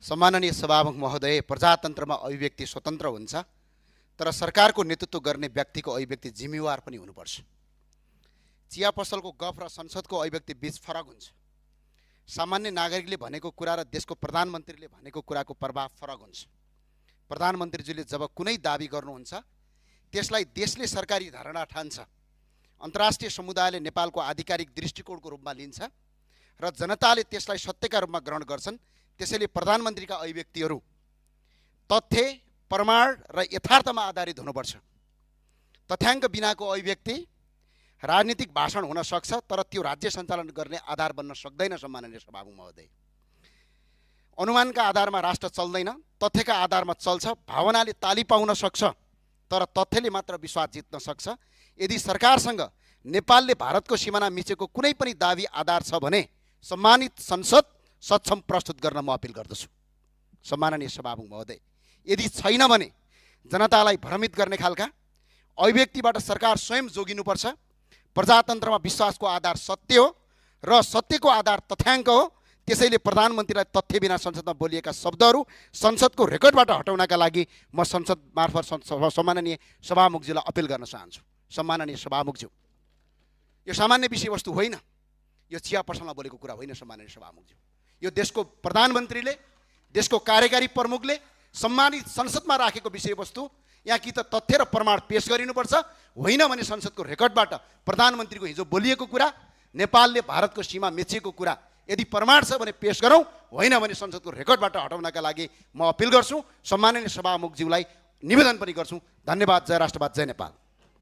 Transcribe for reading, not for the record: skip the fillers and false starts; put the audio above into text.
सम्माननीय सभामुख महोदय, प्रजातन्त्रमा अभिव्यक्ति स्वतन्त्र हुन्छ, तर सरकारको नेतृत्व गर्ने व्यक्तिको अभिव्यक्ति जिम्मेवार पनि हुनुपर्छ। चिया पसलको गफ र संसदको अभिव्यक्ति बीच फरक हुन्छ। सामान्य नागरिकले भनेको कुरा र देशको प्रधानमन्त्रीले भनेको कुराको प्रभाव फरक हुन्छ। प्रधानमन्त्रीजीले जब कुनै दाबी गर्नुहुन्छ त्यसलाई देशले सरकारी धारणा ठान्छ, अन्तर्राष्ट्रिय समुदायले नेपालको आधिकारिक दृष्टिकोणको रूपमा लिन्छ र जनताले त्यसलाई सत्यका रूपमा ग्रहण गर्छन्। त्यसैले प्रधानमन्त्रीका अभिव्यक्तिहरू तथ्य, प्रमाण र यथार्थमा आधारित हुनुपर्छ। तथ्याङ्क बिनाको अभिव्यक्ति राजनीतिक भाषण हुन सक्छ, तर त्यो राज्य सञ्चालन गर्ने आधार बन्न सक्दैन। सम्माननीय सभामुख महोदय, अनुमानका आधारमा राष्ट्र चल्दैन, तथ्यका आधारमा चल्छ। भावनाले ताली पाउन सक्छ, तर तथ्यले मात्र विश्वास जित्न सक्छ। यदि सरकारसँग नेपालले भारतको सिमाना मिचेको कुनै पनि दाबी आधार छ भने सम्मानित संसद सक्षम प्रस्तुत गर्न म अपिल गर्दछु। सम्माननीय सभामुख महोदय, यदि छैन भने जनतालाई भ्रमित गर्ने खालका अभिव्यक्तिबाट सरकार स्वयं जोगिनुपर्छ। प्रजातन्त्रमा विश्वासको आधार सत्य हो र सत्यको आधार तथ्याङ्क हो। त्यसैले प्रधानमन्त्रीलाई तथ्य बिना संसदमा बोलिएका शब्दहरू संसदको रेकर्डबाट हटाउनका लागि म संसद मार्फत सम्माननीय सभामुखज्यूलाई अपिल गर्न चाहन्छु। सम्माननीय सभामुखज्यू, यो सामान्य विषयवस्तु होइन, यो चिया पसलमा बोलेको कुरा होइन। सम्माननीय सभामुखज्यू, यो देशको प्रधानमन्त्रीले, देशको कार्यकारी प्रमुखले सम्मानित संसदमा राखेको विषयवस्तु यहाँ कि त तथ्य र प्रमाण पेश गरिनुपर्छ, होइन भने संसदको रेकर्डबाट प्रधानमन्त्रीको हिजो बोलिएको कुरा, नेपालले भारतको सीमा मेचिएको कुरा यदि प्रमाण छ भने पेश गरौँ, होइन भने संसदको रेकर्डबाट हटाउनका लागि म अपिल गर्छु। सम्माननीय सभामुखज्यूलाई निवेदन पनि गर्छु। धन्यवाद। जय राष्ट्रवाद, जय नेपाल।